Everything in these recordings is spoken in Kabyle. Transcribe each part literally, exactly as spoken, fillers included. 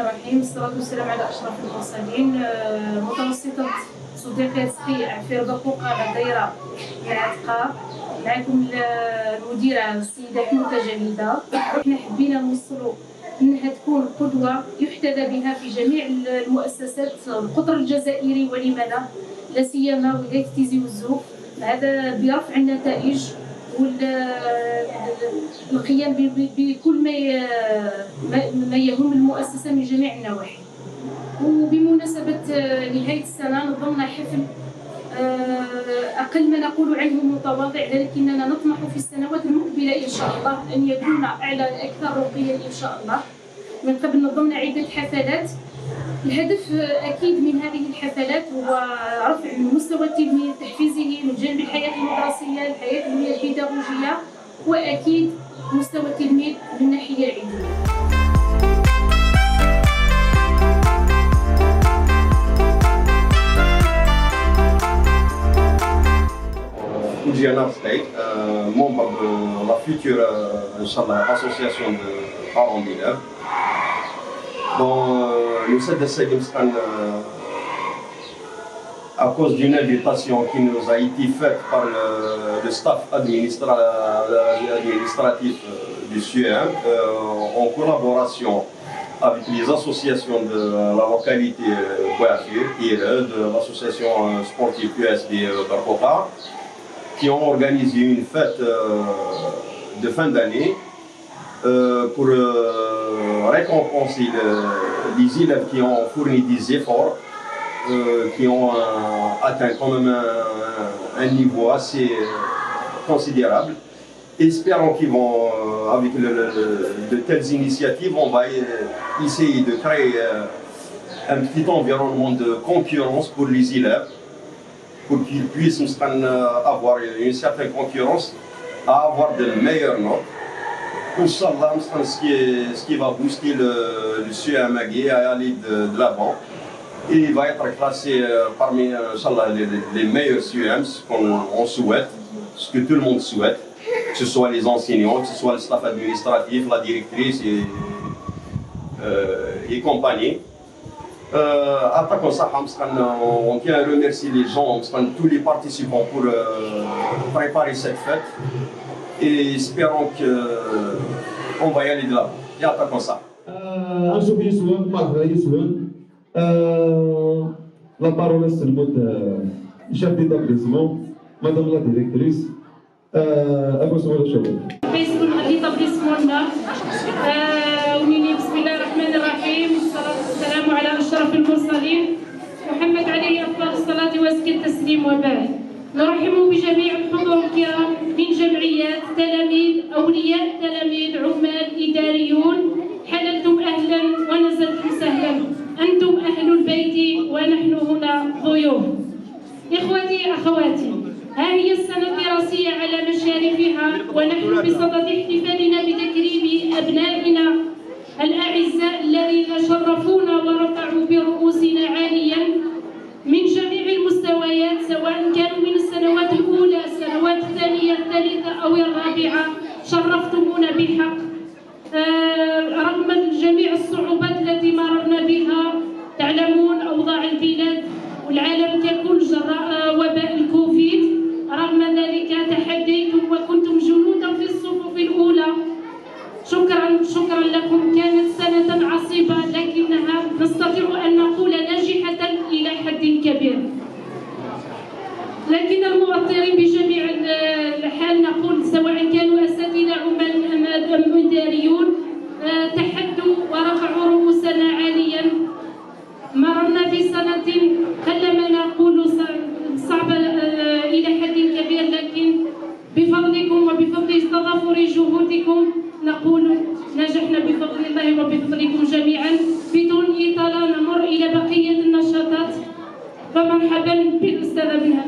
الرحيم، الصلاة والسلام على أشرف المرسلين. آه، متوسطة صديقي رزقي عفير بقوقة، دايرة العتقة. معكم ال-، المديرة السيدة حنوتة جميدة. احنا حبينا نوصلوا إنها تكون قدوة يحتذى بها في جميع المؤسسات القطر الجزائري، ولم لا، لا سيما ولاية تيزي وزو، هذا برفع النتائج والقيام بكل ما ي-، ما ما يهم المؤسسة من جميع النواحي. وبمناسبة، آه، نهاية السنة نظمنا حفل، آه، أقل ما نقول عنه متواضع، لكننا نطمح في السنوات المقبلة إن شاء الله أن يكون أعلى أكثر رقيا إن شاء الله. من قبل نظمنا عدة حفلات. الهدف، آه، أكيد من هذه الحفلات هو رفع من مستوى التلميذ، تحفيزه من جانب الحياة المدرسية، الحياة البيداغوجية، وأكيد مستوى التلميذ من الناحية العلمية. Fujiana State, euh, membre de la future, euh, Inch'Allah, association de parents d'élèves. Bon, euh, nous sommes de Saïd Mskan, euh, à cause d'une invitation qui nous a été faite par le, le staff administra-, administratif, euh, du C E M, euh, en collaboration avec les associations de la localité, euh, Bouafir et, euh, de l'association, euh, sportive U S B, euh, Barkota, qui ont organisé une fête, euh, de fin d'année, euh, pour, euh, récompenser le, les élèves qui ont fourni des efforts, euh, qui ont, euh, atteint quand même un, un niveau assez, euh, considérable. Espérons qu'ils vont, euh, avec le, le, le, de telles initiatives, on va, euh, essayer de créer, euh, un petit environnement de concurrence pour les élèves, pour qu'ils puissent, euh, avoir une certaine concurrence, à avoir de meilleures notes. Inch'Allah, ce qui, ce qui va booster le, le C E M à aller de, de l'avant. Et il va être classé, euh, parmi, euh, Inch'Allah, les, les meilleurs C E M, ce qu'on, on souhaite, ce que tout le monde souhaite, que ce soit les enseignants, que ce soit le staff administratif, la directrice et, euh, et compagnie. Euh, à ta conscience, on tient à remercier les gens, tous les participants pour, euh, préparer cette fête et espérons que, euh, on va y aller de l'avant. Et à ta conscience. آه، نشوف يسون، مرحبا يسون. آه، la parole est sur le chef d'établissement, madame la directrice. آه، أبو سعود الشغل. Baseball l'établissement-là. آه، ونيني، بسم الله الرحمن الرحيم، والصلاة والسلام على أشرف المرسلين، محمد عليه أفضل الصلاة وأزكى التسليم وبعد. نرحب بجميع الحضور الكرام من جمعيات، تلاميذ، أولياء تلاميذ، عمال، إداريون. حللتم أهلا ونزلتم سهلا. أنتم أهل البيت ونحن هنا ضيوف. إخوتي أخواتي، ها هي السنة الدراسية على مشارفها، ونحن بصدد احتفالنا بتكريم أبنائنا الأعزاء الذين شرفونا ورفعوا برؤوسنا عاليا من جميع المستويات، سواء كانوا من السنوات الأولى، السنوات الثانية، الثالثة أو الرابعة. شرفتمونا بحق. آه، رغم جميع الصعوبات التي مررنا بها، تعلمون أوضاع البلاد والعالم ككل جراء، آه، وباء الكوفيد. رغم ذلك تحديتم وكنتم جنودا في الصفوف الأولى. شكرا، شكرا لكم. كانت سنة عصيبة لكنها نستطيع أن نقول ناجحة إلى حد كبير. لكن المؤطرين بجميع ال-، الحال نقول، سواء كانوا أساتذة، عمال، أم إداريون، آه، تحدوا ورفعوا رؤوسنا عاليا. مررنا بسنة قلما نقول ص-، صعبة، آه، إلى حد كبير، لكن بفضلكم وبفضل تضافر جهودكم نقول نجحنا بفضل الله وبفضلكم جميعا، بدون إطالة نمر إلى بقية النشاطات. فمرحبا بالأستاذة منها.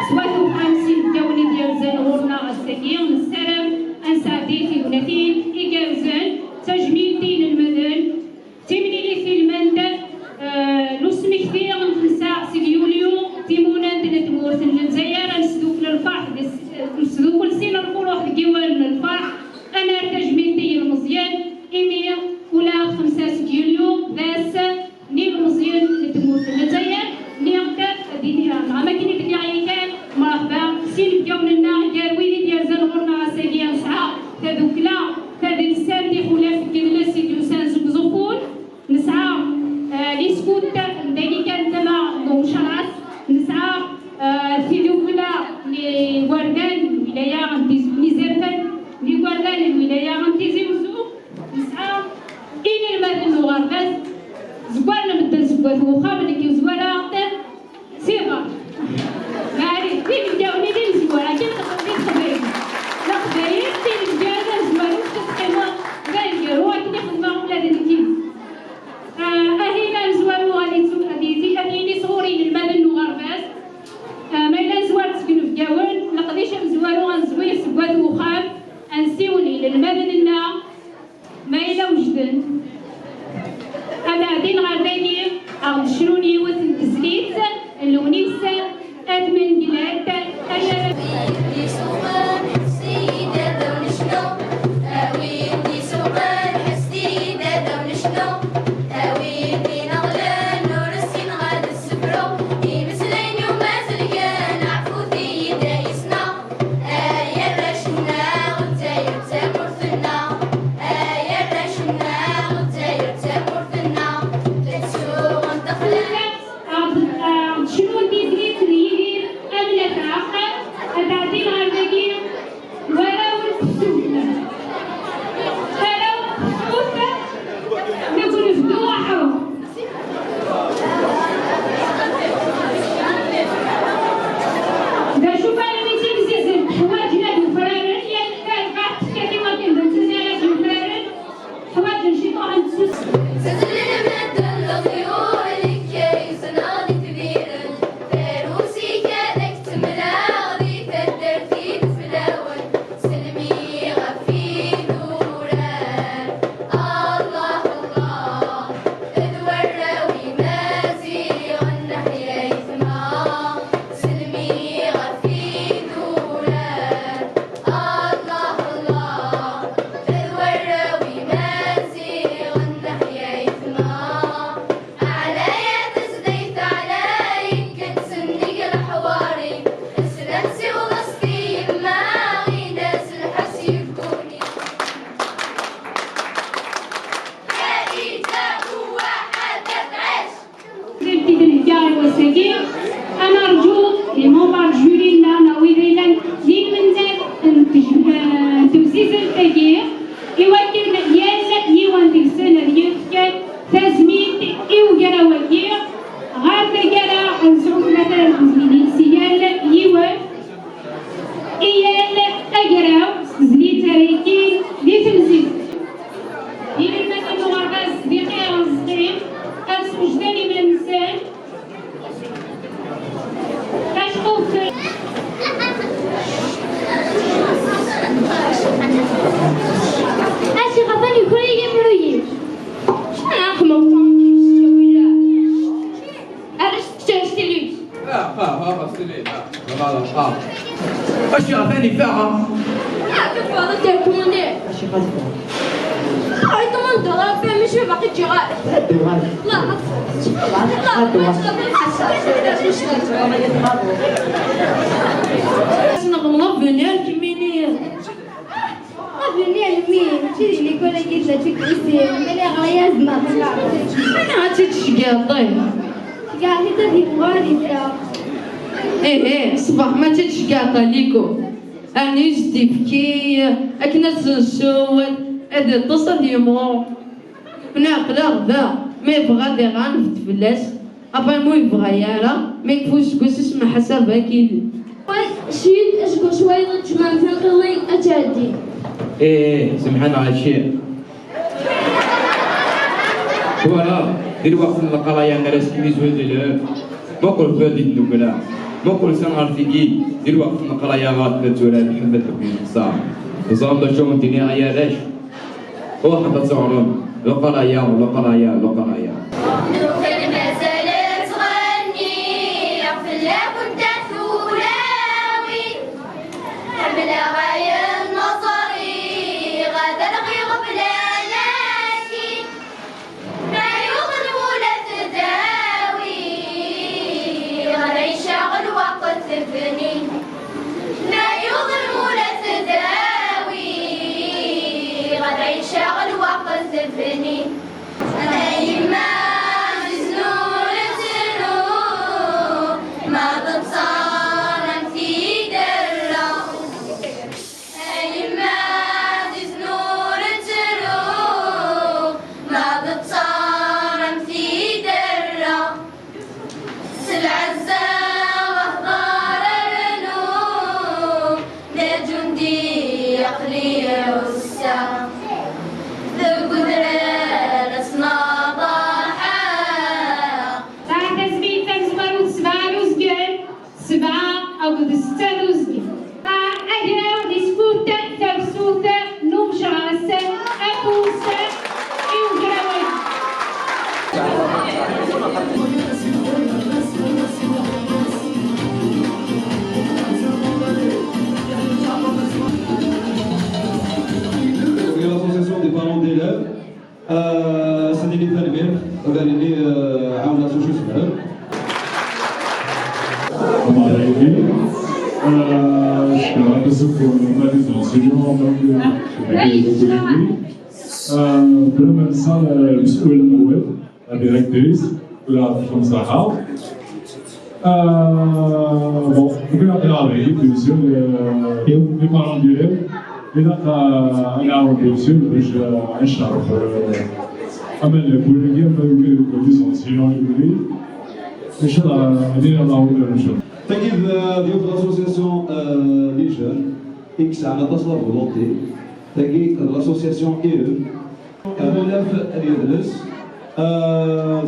Swat uxxam si ddaw n igerrzen ɣur-neɣ ass-agi, nessaram ad nesɛeddi tignatin igerrzen, tajmilt i yinelmaden, timlilit i lmend, eh, n usmekti nexsa seg yulyu, timunent n tmurt n Lezzayer, ad nesdukkel lferḥ, ad nesdukkel sin lfuruḥ deg yiwal n lferḥ, ad nerr tajmilt i yilmeẓyen, imi Aya n Tizi Wezzu, nesɛa inelmaden n uɣerbaz, zewwaren medden seg wat uxxam, nekk zwareɣ-d si beṛṛa. Maɛlic, d inebgawen i d imezwura kan di teqbaylit. Leqbayel d inebgawen ad zwarent, ad qqimeɣ d aneggaru, akken i xedmeɣ ula d nekkini. Ah, ahil amezwaru ad yettu-, ad yiti-, ad yili sɣur inelmaden n uɣerbaz. Ah, ma yella nezwar-d seg inebgawen, leqdic amezwaru ad nezwir seg wat uxxam, ad nsiwel i inelmaden-nneɣ, ma yella wejden. Ad ɛeddin ɣer dagi, ad ɣ-d-cnun yiwet n tezlit n Lewnis At Mengellat, ay arrac. Ay arrac-nneɣ, Lezzayer d tamurt-nneɣ, ay arrac-nneɣ, Lezzayer d tamurt-nneɣ, tettsuɣun texla. Ad, ad cnun tizlit n Yidir Amnafaq, ad ɛeddin ɣer dagi warraw n tefsut. Arraw n tefsut, deg unebdu aḥru. D acu kan, imi d timsizzelt ḥwaǧen ad ufraren, yal tarbaɛt tekkat i wakken d netta ara d-yufraren, ḥwaǧen ciṭuḥ n tsusmi. Zedlen medden leḍyur, lekyaysen ɣ-d-tbiren, tarusi kan ad k-temleɣ di taddart-im fell-awen. Selmi ɣef idurar, Allah, Allah, d warraw imaziɣen, neḥya aytma. Selmi ɣef idurar, Allah, Allah, d warraw imaziɣen, neḥya aytma. Ɛlaya tezdayt ɛlay, nekk ad tsenneg leḥwari, sslam siweḍ-as i yemma, in-as lḥess yegguni. Farida Buwaḥ ad tɛic. Tizelt i d-nhegga i wass-agi, ad nerǧu les membres du jury-nneɣ neɣ wid ay yellan d inelmaden n tej-, n temsizzelt-agi, i wakken yal yiwen deg-sen ad yefk tazmilt i ugraw-agi. Ɣer taggara, ad nesɛu tlata n tezmilin si yal yiwen, i yal agraw s tezlit ara yekkin di temsizzelt. Inelmaden n uɣerbaz d iqiṛeẓqi, ad swejden iman-nsen. Acku Acixaf ad yuker-iyi amru-yi. Acḥal ɛaqmeɣ ṭṭanki s ttawila. Arrac tekcem s tili. Ah, ah, ah, ah, s tili, ah. Voilà, ah. Acixaf ad ifaɣ, ah. Ah, teffeɣ ad d-rkun. Acixaf ad ifaɣ. Ah, yeṭṭmen-d Ṛebbi, mačči baqi ǧǧiɣ ara. Ad d-uɣal. La, la, la, la. Ad d-uɣal. Ass-nneɣ n l'avenir, kemmini. L'avenir, mmi, mačči di l'école-agi tella d tikkusin, mani ɣer-i ad zmeɣ. Mani ad tt-id-tceggeḍ? Ceggeɣ-t-id ad yebɣu ad yeffeɣ. Ih, ih, ṣṣbeḥ ma tt-id-tceggeḍ à l'école. Ɛni s-d-ifki akken ad s-nsuwel, ad iṭṭes, ad yemɣu. Nekni aql-aɣ da, ma yebɣa ad iɣer, nbedd fell-as. Ṛebbi ur yebɣa ara, ma yekfa useggas, ismeḥ-as abakili. Cit, acku cwayeḍ ad tjemɛem tinqiḍin ad tɛeddi. Ih, ih, semḥen ɣer cci. Twalaḍ, di lweqt n leqraya ara s-kem-izudlen. Muqel tura di tnugla. Muqel sa ɣer tigi, di lweqt n leqraya ɣer tnettura Mḥemmed Lqim Xeṣṣar. Teẓram d acu n-ttiniɣ ay arrac? Ruḥet ad teɣrem, leqraya, leqraya, leqraya. Lukan mazal ttɣenniɣ fell-akent a tulawin, ḥemmleɣ ayen ma ẓriɣ ad rɣiɣ bla lakin. Ma yuḍen ula tdawi, ad ɛiceɣ lweqt bnin. Ma yuḍen ula tdawi, ad ɛiceɣ lweqt bnin. A yemma Ɛziz Nuri ttru, ma d tẓaram tiderra. A yemma Ɛziz Nuri. Sani li tanmir, ad alini ɛawneɣ s ucu semher. Marie, شكرا بزاف لي زونسيون. Vraiment ça, المسؤول الاول، la directrice, ولا خمسة. Bon, كنا في العربية، bien sûr, les parents d'élèves. إذا نعاون bien sûr باش نشرف. أما الكوليجيا ما يمكن ليزونسيون يولي. إن شاء الله، هذه الله أكبر إن شاء الله. Tagi d ضيوف l'association les jeunes i yesɛan aṭas la volonté. Tagi d l'association E E. Amulaf n yidles,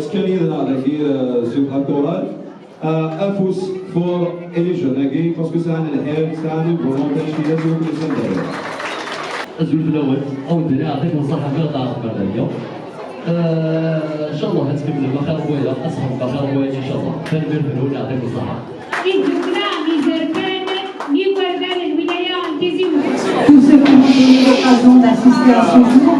ttekkan yid-neɣ dagi sur la chorale. Afus for les jeunes-agi, parce que sɛan lḥir, sɛan une volonté, annect-agi ad tt-id-sendaren. Azul fell-awen, awden aɛṭik n ṣṣaḥa mi ɣ-d-tɛerḍem ar dagi. Ncallah ad tkemmlem axir n waya, ad txedmem axir n waya ncallah. Tanemmirt-nwen, aɛṭik n ṣṣaḥa. Idukkla n yizerfan n yigerdan n lwilaya n Tizi Uzzu. Tous ceux qui m'ont donné l'occasion d'assister à ce jour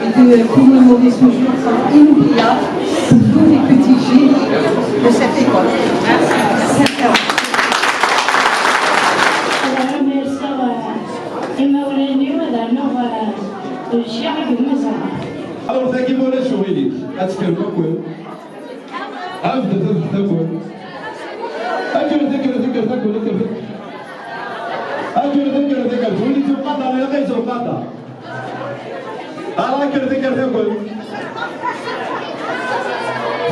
et de commémorer ce jour sont inoubliables pour tous les petits génies de cette école. Sincèrement. Ad rnuɣ imawlan-iw, ad rnuɣ ccyaḥ deg umazar. Alors, tagi ma ulac uɣilif, ad tefrem akk. Ɛebdet, ɛebdet akk. Kkret, kkret, kkret akk, kkret. Kkret, kkret, kkret. Win yettewqaḍen, ilaq ad yettewqaḍ. Ara kkret, kkret akk.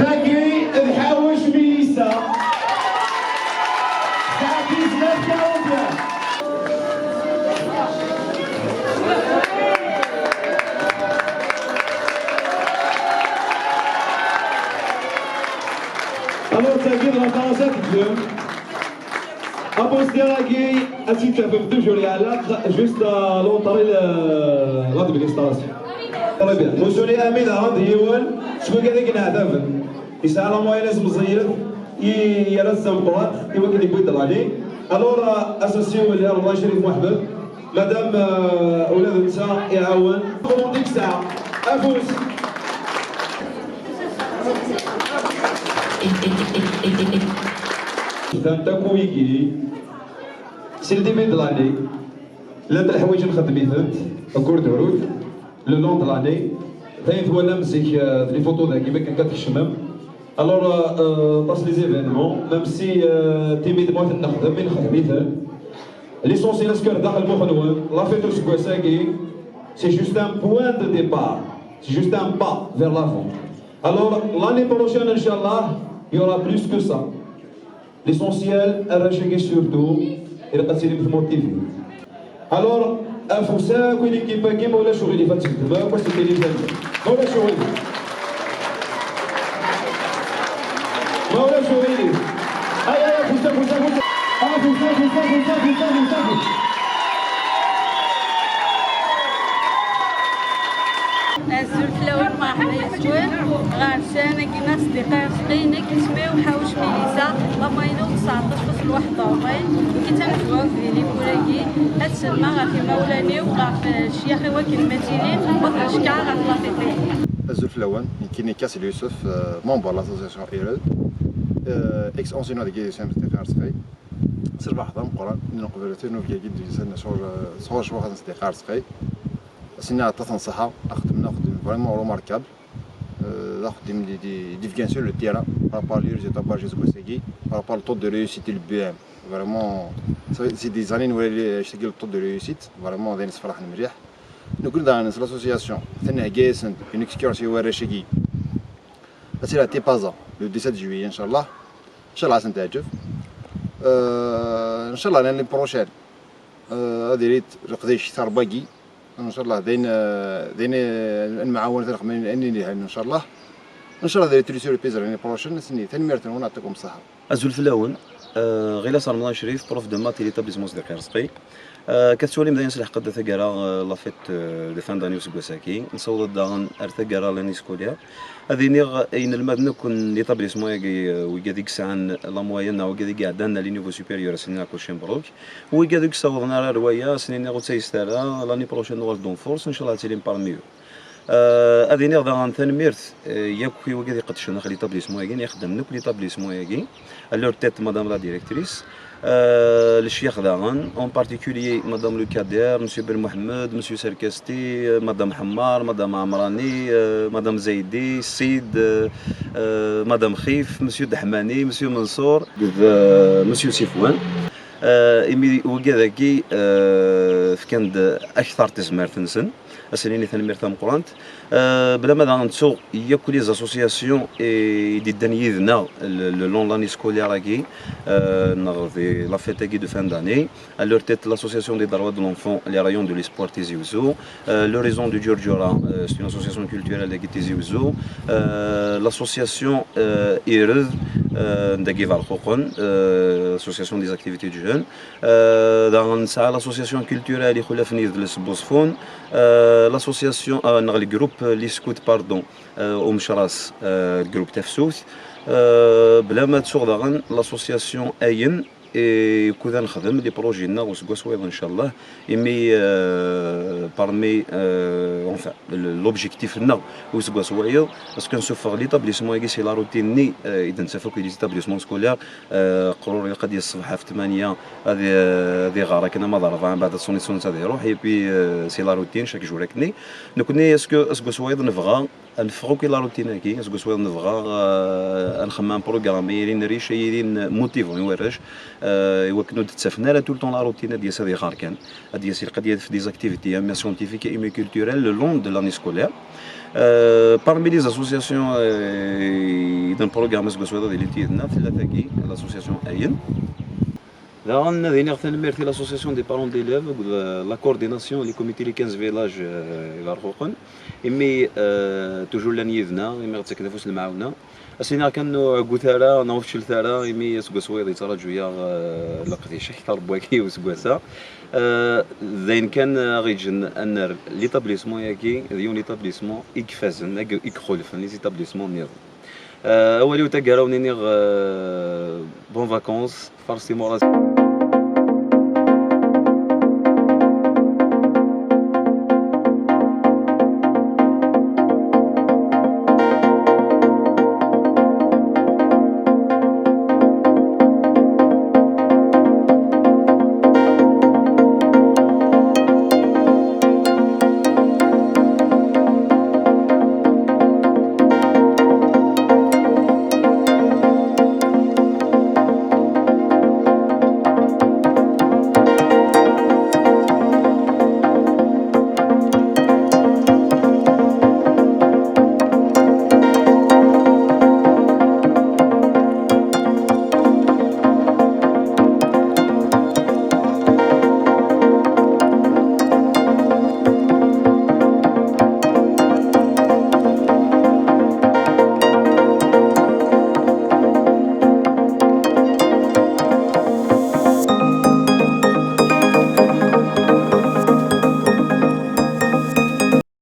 Tagi d Ḥawec Milisa. Tesɛa tizlaft quarante et un. Alors, tagi d la France ad teddem. Aposter-agi ad tt-id-tafem toujours iɛellaq juste à l'entrée de l'administration. Très bien. Monsieur Amin, ɛad yiwen seg wigad i yenɛtaben. Yesɛa la moyenne-is meẓẓiyet, i yerra-tt d tameqqrant i wakken yewwi-d l'année. Alors, euh, ad as-nessiwel i Remḍan Crif Muḥmed, madame, euh, ula d netta iɛawen. Volonté i yesɛa. Afus. Xedment akk wigi, si le début de l'année, llant leḥwayeǧ nxeddem-itent, akk ur d-urut, le long de l'année. D ayen twalam zik, euh, d les photos dagi, mi akken kan tkecmem. Alors, euh, euh, aṭas les événements, même si, euh, timidement ad ten-nexdem, mi nxeddem-iten. L'essentiel, est-ce que daxel muxenwen, la fête useggas-agi, c'est juste un point de départ, c'est juste un pas vers l'avant. Alors, l'année prochaine, Inch'Allah, il y aura plus que ça. L'essentiel, arrac-agi surtout, ilaq ad tilim tmotivi. Alors, afus akk i l'équipe-agi, ma ulac uɣilif ad tebdem akk ass n tilim. Ma ulac uɣilif. Ma ulac uɣilif. Ay, ay, afus, afus, afus. Afus, afus, afus, afus, afus, afus. Azul fell-awen, merḥba yes-wen ɣer can-agi n Asdiqa Irezqi, nekk isem-iw Ḥawec Milisa, la moyenne-iw tesɛeṭṭac fas lwaḥed rebɛin, nekk d tamezwarut di les cours-agi, ad sellmeɣ ɣef imawlan-iw, ɣef ccyax-iw akken ma ttilin, u ad ten-cekkreɣ ɣef la fête-agi. Azul fell-awen, nekkini Kass Lyusef, euh, membre n l'association E R E, euh, ex-enseignant deg lycée Asdiqa Irezqi. S lferḥ d ameqqran i d-neqbel tirnubya-agi d-yusan sɣur, sɣur ccbaḥa n Sdiq Arezqi. As-nini aṭas n ṣṣeḥḥa, axeddim-nni axeddim vraiment remarquable. Euh, d axeddim i d-, i d-, i d-yefkan sur le terrain, par rapport à les résultats n useggas-agi, par rapport au taux de réussite i lebbi. Vraiment, ça fait, c'est des années nwala annect-agi le taux de réussite, vraiment d ayen yessefraḥen mliḥ. Nekkni daɣen s l'association, tenna-yasen une excursion i warrac-agi. Ad tili à Tipaza, le dix-sept juillet, inchallah. Inchallah ad sen-teɛǧeb. Euh, inchallah l'année prochaine, euh, ad irid leqdic tarba-agi. Inchallah d ayen, euh, d ayen, euh, ad nemɛawan talexmin ayen yelhan, inchallah. Inchallah ad irid les surprises l'année prochaine, ad sen-nini tanemmirt-nwen, yeɛṭikum ṣṣeḥḥa. Azul fell-awen. Euh, Ɣilas Remḍan Crif, prof de maths i l'établissement Sdiq Irezqi. Euh, akka tettwalim dayen s lḥeqq-a taggara, euh, la fête, euh, de fin d'année useggas-agi. Nessaweḍ-d daɣen ar taggara l'année scolaire. Ad iniɣ i yinelmaden akk n l'établissement-agi, euh, wigad i yesɛan la moyenne neɣ wigad i iɛeddan à les niveaux supérieurs, ad sen-iniɣ kulci mebruk. Wigad ur yessawḍen ara ar waya, ad sen-iniɣ ur ttayset ara, l'année prochaine nuɣal-d en force, inchallah ad tilim parmi eux. Euh, ad iniɣ daɣen tanemmirt, euh, yakk i wigad iqeddcen daxel l'établissement-agi, ixeddmen akk l'établissement-agi, à leur tête madame la directrice, euh, lecyax daɣen, en particulier madame le Kader, monsieur Ben Mohamed, monsieur Serkasti, euh, madame Hammar, madame Amrani, euh, madame Zaidi, Sid, euh, euh, madame Khif, monsieur Dahmani, monsieur Mansour, d, euh, monsieur Sifwan. Euh, imi wigad-agi, euh, fkan-d akteṛ tazmert-nsen, ad sen-nini tanemmirt tameqqrant. Euh, bla ma daɣen nettu yakk les associations i d-iddan yid-neɣ le, le long l'année scolaire-agi, euh, neɣ di la fête-agi de fin d'année. À leur tête, l'association des Darwa de l'Enfant, les Rayons de l'Espoir Tizi Ouzou. Euh, l'Horizon de Djurdjura, euh, c'est une association culturelle dagi Tizi Ouzou. Euh, l'association, euh, Ired, euh, dagi Varquqen, euh, association des activités de jeunes. Euh, daɣen nesɛa l'association culturelle Ixulafen Idles n Buṣfun. Euh, l'association, euh, neɣ le groupe, les scouts, pardon, euh, Umecras, euh, le groupe Tafsut. Euh, bla ma ttuɣ daɣen l'association Ayen, et wukud ad nexdem les projets-nneɣ useggas wayeḍ, inchallah. Imi, euh, parmi, euh, enfin, le- l'objectif-nneɣ useggas wayeḍ, parce que nsuffeɣ l'établissement-agi si la routine-nni, euh, i d-nettaf akk les établissements scolaires, euh, qrur ilaq ad d-yas ṣṣbeḥ ɣef ttmanya, ad, ad iɣer akken ama d rebɛa, mbeɛd ad ṣuni ṣunnet ad iruḥ, et puis, euh, c'est la routine, chaque jour akkenni. Nekkni, est-ce que aseggas wayeḍ nebɣa ad neffeɣ akk i la routine-agi, aseggas wayeḍ nebɣa, euh, ad nxemmem un programme i yilin riche, i yilin motivant i warrac, euh, i wakken ur d-ttafen ara tout le temps la routine, ad d-yas ad iɣer kan, ad d-yas ilaq ad yadef des activités, imi scientifiques et imi culturelles le long de l'année scolaire. Euh, parmi les associations, euh, d'un programme aseggas wayeḍ ad ilint yid-neɣ, tella tagi, l'association Ayen. Daɣen ad iniɣ tanemmirt i l'association des parents d'élèves, akked, euh, la coordination, les comités les quinze villages, euh, Ibarquqen, imi, euh, toujours llan yid-neɣ, imi ɣ-ttaken afus n lemɛawna. Ad s-iniɣ kan ur ɛeggut ara, neɣ ur feclet ara, imi aseggas wayeḍ yettraǧu-yaɣ, euh, leqdic akteṛ n wagi useggas-a. Euh, d ayen kan, euh, aɣ-yeǧǧen ad nerr l'établissement-agi, d yiwen l'établissement i ifazen, i ixulfen les établissements nniḍen. Euh, awal-iw taggara wen-iniɣ, euh, bonnes vacances, faṛes timuras.